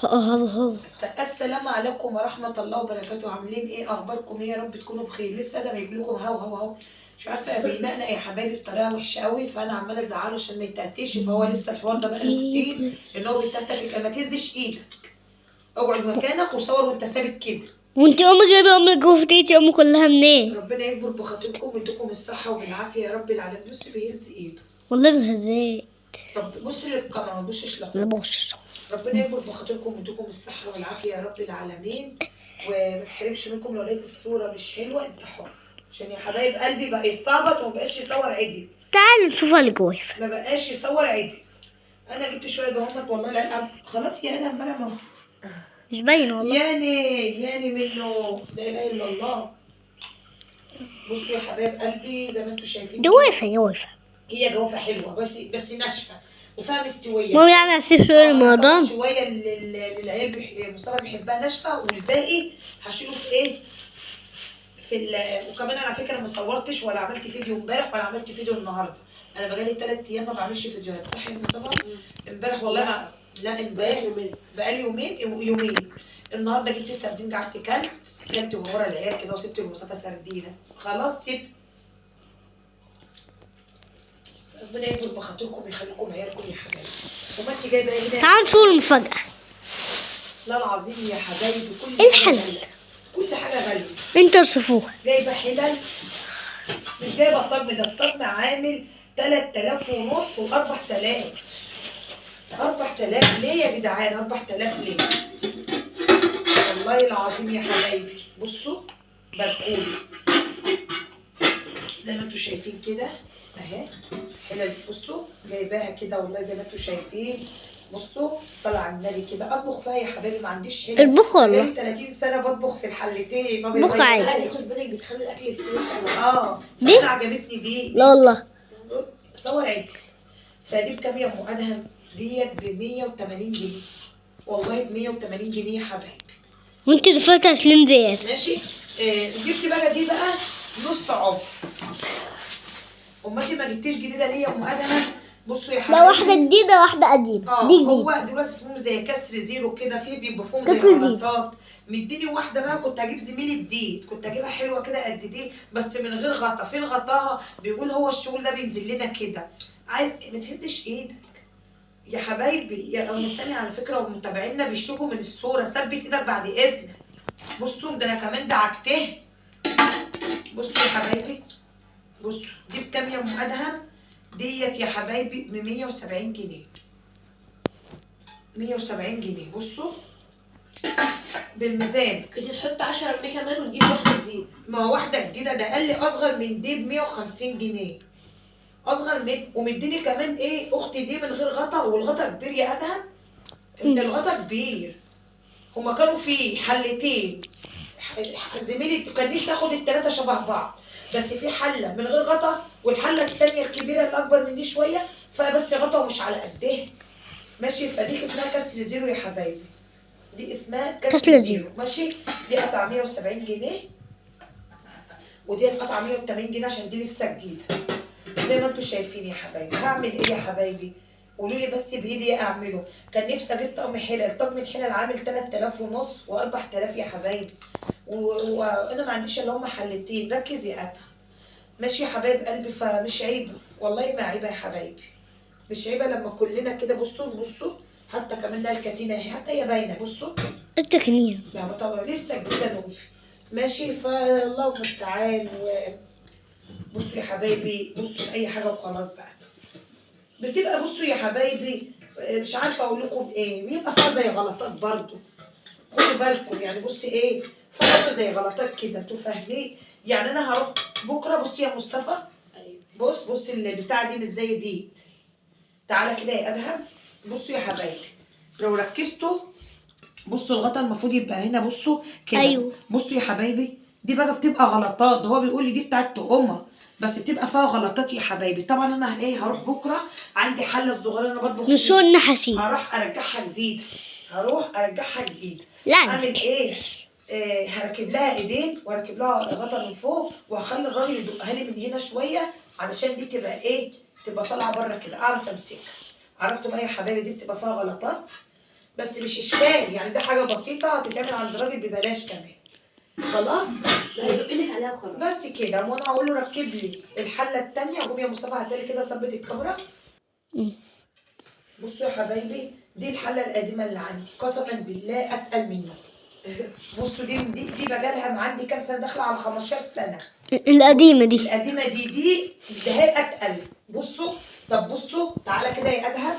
هو السلام عليكم ورحمة الله وبركاته. عاملين ايه؟ اخباركم ايه؟ يا رب تكونوا بخير. لسه ده بيجيب لكم هو هو هو مش عارفه، بينقنق يا حبايبي بطريقة وحشة قوي، فانا عماله ازعله عشان ما يتأتيش. فهو لسه الحوار ده بقاله كتير ان هو بيتأتى في. ما تهزش ايدك، اقعد مكانك وصور وانت ثابت كده. وانت امك جايبه امك جوفتيتي امك كلها منين؟ ربنا يكبر بخاطركم ويديكم الصحة وبالعافيه يا رب العالمين. بص بيهز ايده والله بهزات. طب بص للكاميرا، ما تبصش لاخوك. انا بغش. ربنا يكبر بخاطركم ويديكم الصحة والعافية يا رب العالمين، وما تحرمش منكم. لو لقيت الصورة مش حلوة انت حر، عشان يا حبايب قلبي بقى يستعبط وما بقاش يصور عدل. تعالوا نشوف الجوافه. ما بقاش يصور عدل. انا جبت شوية دهمت والله العيال. خلاص يا ادهم بقى، ما هو مش باين والله. ياني منه، لا اله الا الله. بصوا يا حبايب قلبي زي ما انتم شايفين، جوافه جوافه، هي جوافه حلوة بس ناشفة وفيها مستوية. المهم يعني هسيب شوية المرضان شوية للعيال، مصطفى بيحبها ناشفة، والباقي هشيله في ايه؟ في وكمان انا على فكرة ما صورتش ولا عملت فيديو امبارح ولا عملت فيديو النهارده. انا بقالي 3 ايام ما بعملش فيديوهات، صح يا مصطفى؟ امبارح والله ما لا امبارح بقالي يومين. النهارده جبت سردين، قعدت كلت من ورا العيال كده، وسبت لمصطفى سردينه. خلاص سبت. ربنا يكبر بخاطركم ويخليكم عيالكم يا حبايبي. وما انت جايبه ايه هنا؟ تعالوا نشوف المفاجأة. لا العظيم يا حبايبي كل الحلل، كل حاجة غالية. انتوا شوفوها. جايبه حلل، مش جايبه الطقم ده. الطقم عامل 3500 و4000. 4000 ليه يا جدعان؟ 4000 ليه؟ والله العظيم يا حبايبي. بصوا باركولي زي ما انتوا شايفين كده اهي حلل. بصوا جايباها كده والله زي ما انتوا شايفين. بصوا الصلاة على النبي كده. اطبخ فيها يا حبايبي، ما عنديش حلل. اطبخ والله. بقالي 30 سنة بطبخ في الحلتين. ما اطبخ عادي. خد بالك بتخلي الاكل يستوي بسرعة. دي انا عجبتني دي. لا والله صور عادي. فدي بكام يا ام ادهم؟ ديت ب 180 جنيه والله، ب 180 جنيه يا حبايبي. وانت دفعت 20 زيادة. ماشي. جبت بقى دي بقى نص عمر. امال ما جبتيش جديدة ليه يا ام ادهم؟ بصوا يا حبايبي، لا واحدة جديدة واحدة قديمة. دي جديدة. هو دلوقتي اسمهم زي كسر زيرو كده، فيه بيبقى فيهم زي غلطات. مديني واحدة بقى كنت هجيب زميلي جديد، كنت هجيبها حلوة كده قد دي بس من غير غطا. فين غطاها؟ بيقول هو الشغل ده بينزل لنا كده. عايز ما تهزش ايدك يا حبايبي يا مستني. على فكرة ومتابعينا بيشتكوا من الصورة. ثبت ايدك بعد اذنك. بصوا ده انا كمان دعكته. بصوا يا حبايبي، بصوا دي بكام يا ام ادهم؟ ديت يا حبايبي ب 170 جنيه. 170 جنيه. بصوا بالميزان. كنت تحط 10 جنيه كمان وتجيب واحدة جديدة. ما هو واحدة جديدة ده قال لي اصغر من دي ب 150 جنيه. اصغر من، ومديني كمان ايه اختي دي من غير غطا، والغطا كبير يا ادهم. الغطا كبير. هما كانوا في حلتين. زميلي كان نفسي اخد الثلاثة شبه بعض، بس في حله من غير غطا، والحله الثانية الكبيرة اللي اكبر من دي شوية فبس غطا ومش على قدها. ماشي. فدي اسمها كسر زيرو يا حبايبي. دي اسمها كسر زيرو. ماشي. دي قطعه 170 جنيه، ودي قطعه 180 جنيه عشان دي لسه جديدة. زي ما انتم شايفين يا حبايبي. هعمل ايه يا حبايبي؟ قولوا لي بس بايدي ايه اعمله. كان نفسي اجيب طقم حلل. طقم الحلل عامل 3500 و4000 يا حبايبي، وانا ما عنديش الا هم حلتين. ركز يا ادهم. ماشي يا حبايب قلبي. فمش عيبه والله، ما عيبه يا حبايبي، مش عيبه لما كلنا كده. بصوا بصوا حتى كمان لها الكتينه اهي، حتى هي باينة. بصوا التكنين. لا طبعا لسه جديدة نوفي. ماشي. فالله المستعان. بصوا يا حبايبي، بصوا اي حاجة وخلاص بقى. بتبقى بصوا يا حبايبي مش عارفه اقول لكم ايه، بيبقى فيها زي غلطات برضو، خدوا بالكم يعني. بصي ايه فيها زي غلطات كده، انتوا فاهمين يعني. انا هروح بكره. بصي يا مصطفى، ايوه بص بصي البتاعه دي مش زي دي. تعالى كده يا ادهم. بصوا يا حبايبي لو ركزتوا، بصوا الغطا المفروض يبقى هنا. بصوا كده. ايوه بصوا يا حبايبي، دي بقى بتبقى غلطات. ده هو بيقول لي دي بتاعت تقومه، بس بتبقى فيها غلطات يا حبايبي. طبعا انا ايه هروح بكره عندي حله الصغيرة اللي انا بطبخ فيها، النحاسي، هروح ارجعها جديدة. هروح ارجعها جديدة. اعمل ايه؟ هركب لها ايدين واركب لها غطا من فوق، وهخلي الراجل يدقها لي من هنا شوية علشان دي تبقى ايه، تبقى طالعه بره كده اعرف امسكها. عرفتوا بقى يا حبايبي دي بتبقى فيها غلطات. بس مش اشكال يعني، ده حاجة بسيطة هتتعمل عند الراجل ببلاش كمان. خلاص ده هيدق لك عليها وخلاص. بس كده. وانا هقول له ركب لي الحلة الثانية. قوم يا مصطفى هاتلي كده ثبت الكاميرا. بصوا يا حبايبي، دي الحلة القديمة اللي عندي، قسما بالله اتقل منه. بصوا دي دي بقالها عندي كام سنة، داخله على 15 سنة. القديمة دي، القديمة دي ده هي اتقل. بصوا، طب بصوا تعالى كده يا ادهم.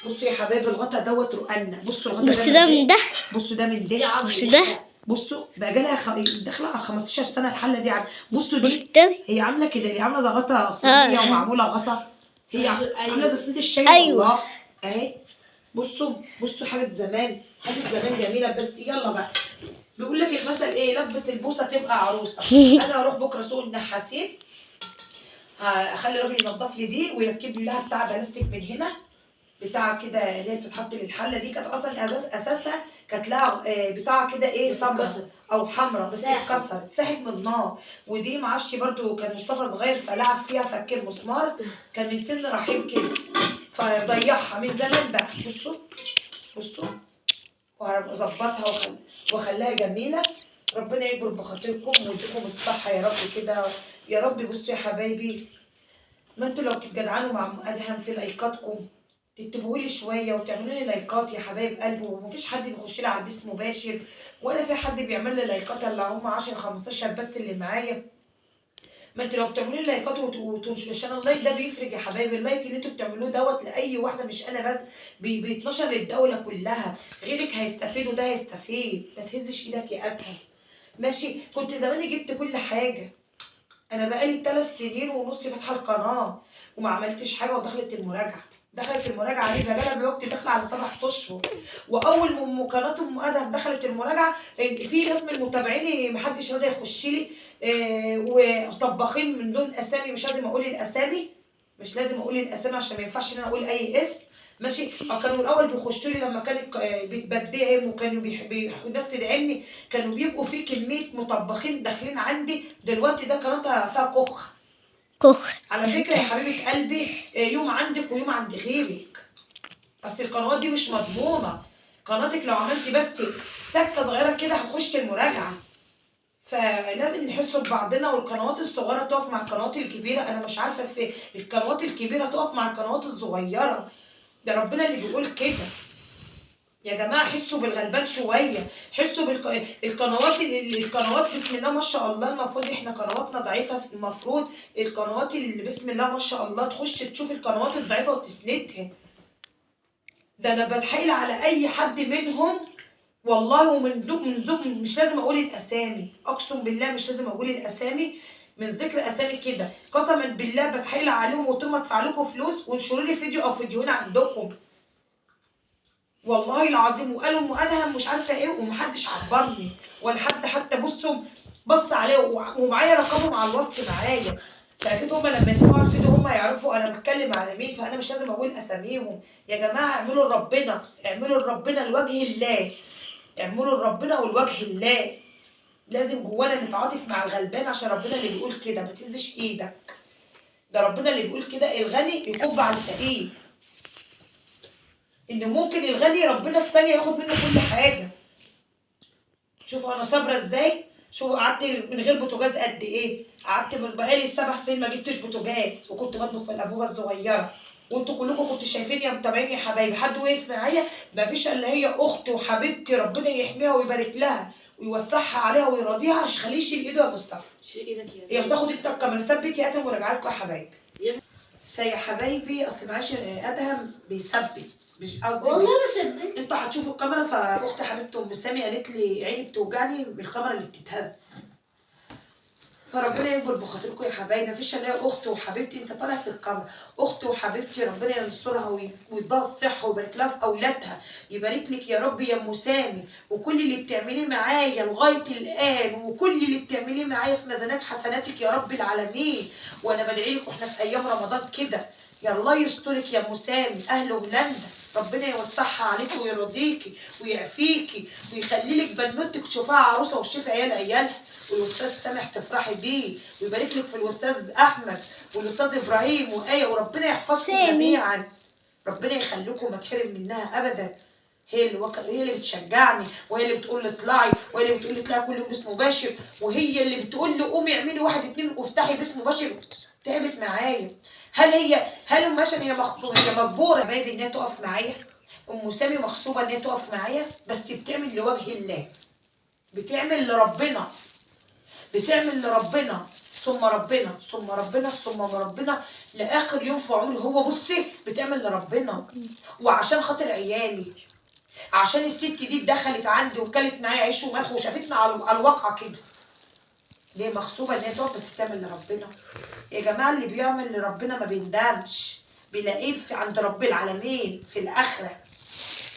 بصوا يا حبايبي الغطا دوت رقنا. بصوا الغطا بص ده من ده، بصوا ده من ده، بص ده، بصوا بقى لها داخله على 15 سنة الحلة دي. بصوا دي هي عامله كده، هي عامله زي غطا صينية ومعموله غطا، هي عامله زي صينية الشاي. ايوه اهي. بصوا بصوا حاجة زمان، حاجة زمان جميلة. بس يلا بقى، بيقول لك المثل ايه، لبس البوصه تبقى عروسه. انا هروح بكره سوق النحاسين، هخلي الراجل ينضف لي دي ويركب لي لها بتاع بلاستيك من هنا، بتاع كده اللي هي بتتحط للحله دي. كانت اصلا اساسها كانت لها بتاع كده ايه، سمرة او حمرا، بس اتكسرت، ساحت من النار. ودي معرفش برده كان مصطفى صغير فلعب فيها، فك المسمار، كان من سن رحيم كده فضيعها من زمان بقى. بصوا بصوا، وهظبطها واخليها جميلة. ربنا يكبر بخاطركم ويديكم الصحة يا رب كده يا رب. بصوا يا حبايبي، ما انتوا لو تتجدعنوا مع ام ادهم في لايكاتكم، تكتبوا لي شوية وتعملوا لي لايكات يا حبايب قلبي. ومفيش حد بيخش لي على البيس مباشر، ولا في حد بيعمل لي لايكات الا هم 10 15 بس اللي معايا. ما انتوا لو بتعملوا لي لايكات وتنشروا، عشان ال like ده بيفرق يا حبايبي. ال like اللي انتوا بتعملوه دوت لاي واحدة، مش انا بس، بيتنشر للدولة كلها. غيرك هيستفيد وده هيستفيد. ما تهزش ايدك يا ادهم، ماشي؟ كنت زمان جبت كل حاجة. انا بقالي 3 سنين ونص فاتحة القناة وما عملتش حاجة، ودخلت المراجعة. دخلت المراجعة ليه؟ بقالها دلوقتي داخله على 7 اشهر. واول ما قناة ام ادهم دخلت المراجعة، في ناس من متابعيني محدش راضي يخش لي، وطباخين من دون اسامي، مش لازم اقول الاسامي، مش لازم اقول الاسامي عشان ما ينفعش ان انا اقول اي اسم، ماشي؟ كانوا الاول بيخشوا لي لما كانت بتدعم، وكانوا الناس تدعمني، كانوا بيبقوا في كمية مطبخين داخلين عندي. دلوقتي ده قناتها فيها كخ كخ. على فكرة يا حبيبه قلبي، يوم عندك ويوم عند غيرك. اصل القنوات دي مش مضمونه. قناتك لو عملتي بس تكه صغيرة كده هتخش المراجعة. فلازم نحسوا ببعضنا، والقنوات الصغيرة تقف مع القنوات الكبيرة. انا مش عارفه في القنوات الكبيرة تقف مع القنوات الصغيرة، ده ربنا اللي بيقول كده. يا جماعة حسوا بالغلبان شوية، حسوا بالقنوات. القنوات بسم الله ما شاء الله، المفروض احنا قنواتنا ضعيفة، المفروض القنوات اللي بسم الله ما شاء الله تخش تشوف القنوات الضعيفة وتسندها. ده انا بتحايل على اي حد منهم والله، ومن دون مش لازم اقول الاسامي، اقسم بالله مش لازم اقول الاسامي، من ذكر اسامي كده قسما بالله بتحايل عليهم وقلت لهم ادفع لكم فلوس وانشروا لي فيديو او فيديوهين عندكم والله العظيم. وقالوا ام ادهم مش عارفه ايه، ومحدش عبرني ولا حد حتى بصوا بص عليه، ومعايا رقمهم على الواتس معايا، فاكيد هم لما يسمعوا الفيديو هم هيعرفوا انا بتكلم على مين، فانا مش لازم اقول اساميهم. يا جماعة اعملوا لربنا، اعملوا لربنا لوجه الله، اعملوا لربنا ولوجه الله. لازم جوانا نتعاطف مع الغلبان، عشان ربنا اللي بيقول كده، ما تهزش ايدك، ده ربنا اللي بيقول كده. الغني يكب على الفقير، ان ممكن الغني ربنا في ثانية ياخد منه كل حاجة. شوفوا انا صابره ازاي، شوفوا قعدت من غير بوتاجاز قد ايه، قعدت من بقالي 7 سنين ما جبتش بوتاجاز، وكنت بطبخ في الانبوبة الصغيرة، وانتوا كلكم كنتوا شايفين يا متابعين يا حبايبي، حد وقف معايا؟ ما فيش الا هي اختي وحبيبتي، ربنا يحميها ويبارك لها ويوسعها عليها ويراضيها. خليه يشيل ايده يا مصطفى، شيل ايدك يا يا تاخد انت الكاميرا، ثبت يا ادهم وراجع لكم يا حبايبي. يا حبايبي اصل معلش ادهم بيثبت، مش قصدي والله ما ثبت. انتوا هتشوفوا الكاميرا، فاختي حبيبتي ام سامي قالت لي عيني بتوجعني بالكاميرا اللي بتتهز، فربنا يكبر بخاطركم يا حبايبي. مفيش الا اختي وحبيبتي، انت طالع في الكاميرا، اختي وحبيبتي ربنا ينصرها ويديها الصحة ويبارك لها في اولادها، يبارك لك يا رب يا ام سامي، وكل اللي بتعمليه معايا لغاية الان، وكل اللي بتعمليه معايا في ميزانات حسناتك يا رب العالمين. وانا بدعي لك واحنا في ايام رمضان كده، يا الله يسترك يا ام سامي، اهل هولندا ربنا يوسعها عليكي ويرضيكي ويعفيكي ويخلي لك بنوتك تشوفها عروسه وتشوفي عيال عيالها، والاستاذ سامح تفرحي بيه، ويبارك لك في الاستاذ احمد والاستاذ ابراهيم وايه، وربنا يحفظكم جميعا، ربنا يخليكم ما تحرم منها ابدا. هي اللي بتشجعني، وهي اللي بتقول لي اطلعي، وهي اللي بتقول لي اطلعي كل يوم باسم مباشر، وهي اللي بتقول لي قومي اعملي 1 2 وافتحي باسم مباشر. تعبت معايا. هل مثلا هي مجبوره يا حبايبي ان هي تقف معايا؟ ام سامي مغصوبه ان هي تقف معايا؟ بس بتعمل لوجه الله، بتعمل لربنا، بتعمل لربنا ثم ربنا ثم ربنا ثم ربنا لاخر يوم في عمري. هو بصي بتعمل لربنا وعشان خاطر عيالي، عشان الست دي دخلت عندي وكلت معايا عيش وملح وشافتنا على الواقعة كده. ليه مغصوبه ان هي تقف؟ بس بتعمل لربنا. يا جماعة اللي بيعمل لربنا ما بيندمش، بيلاقيه عند رب العالمين في الاخرة.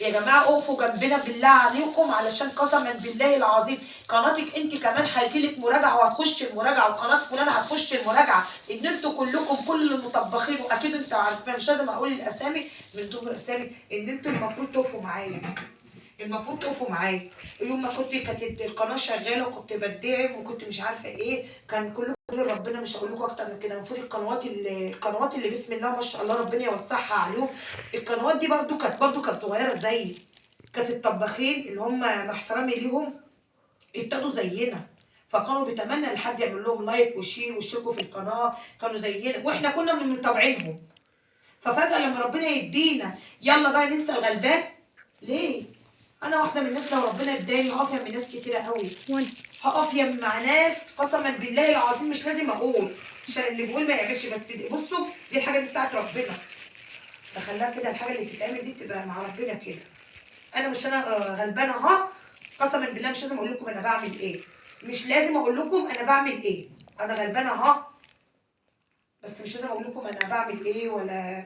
يا جماعة اقفوا جنبنا بالله عليكم، علشان قسما بالله العظيم قناتك انت كمان هيجيلك مراجعه وهتخش المراجعة، وقناة فلانه هتخش المراجعة، ان انتوا كلكم كل المطبخين، واكيد انتوا عارفين مش لازم اقول الاسامي من دون الاسامي، ان انتوا المفروض تقفوا معايا، المفروض تقفوا معايا. يوم ما كانت القناة شغالة وكنت بدعم وكنت مش عارفه ايه، كان كلكم ربنا، مش هقول لكم اكتر من كده. المفروض القنوات اللي بسم الله ما شاء الله ربنا يوسعها عليهم، القنوات دي برضو كانت صغيرة زي، كانت الطباخين اللي هم مع احترامي ليهم ابتدوا زينا، فكانوا بيتمنى لحد يعمل لهم like و share ويشتركوا في القناة، كانوا زينا واحنا كنا من متابعينهم. ففجاه لما ربنا يدينا يلا بقى ننسى الغلبان ليه؟ انا واحدة من الناس لو ربنا اداني هقف يم ناس كتيرة قوي، هقف يم مع ناس قسما بالله العظيم مش لازم اقول عشان اللي بيقول ما يعملش، بس بصوا دي الحاجة دي بتاعت ربنا، فخليها كده. الحاجة اللي بتتعمل دي بتبقى مع ربنا كده. انا مش انا غلبانه اهو، قسما بالله مش لازم اقول لكم انا بعمل ايه، مش لازم اقول لكم انا بعمل ايه، انا غلبانه اهو، بس مش لازم اقول لكم انا بعمل ايه ولا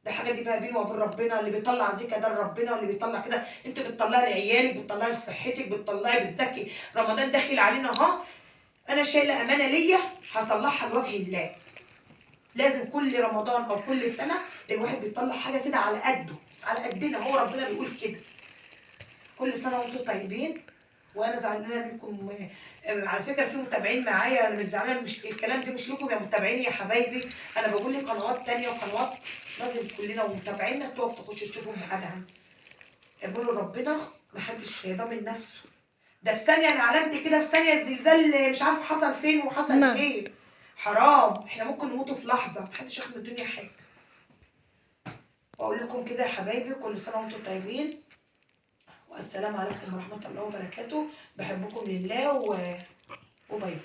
ده. حاجة دي بقى بيني وبين ربنا، اللي بيطلع زكاة ده لربنا، واللي بيطلع كده انت بتطلعي لعيالك، بتطلعي لصحتك، بتطلعي بالزكي. رمضان داخل علينا اهو، انا شايله امانه ليا هطلعها لوجه الله. لازم كل رمضان او كل سنة الواحد بيطلع حاجة كده على قده، على قدنا، هو ربنا بيقول كده. كل سنة وانتم طيبين، وانا زعلانة منكم على فكرة. في متابعين معايا، انا مش زعلانة، مش الكلام ده مش لكم يا متابعيني يا حبايبي، انا بقول لك قنوات تانية وقنوات لازم كلنا ومتابعينا تقف تخش تشوفوا معانا. قولوا لربنا محدش ضامن نفسه، ده في ثانية انا علمت كده، في ثانية الزلزال مش عارفه حصل فين وحصل فين. حرام، احنا ممكن نموتوا في لحظة، محدش ياخد من الدنيا حاجة. واقول لكم كده يا حبايبي كل سنة وانتم طيبين، والسلام عليكم ورحمة الله وبركاته. بحبكم لله وباي باي.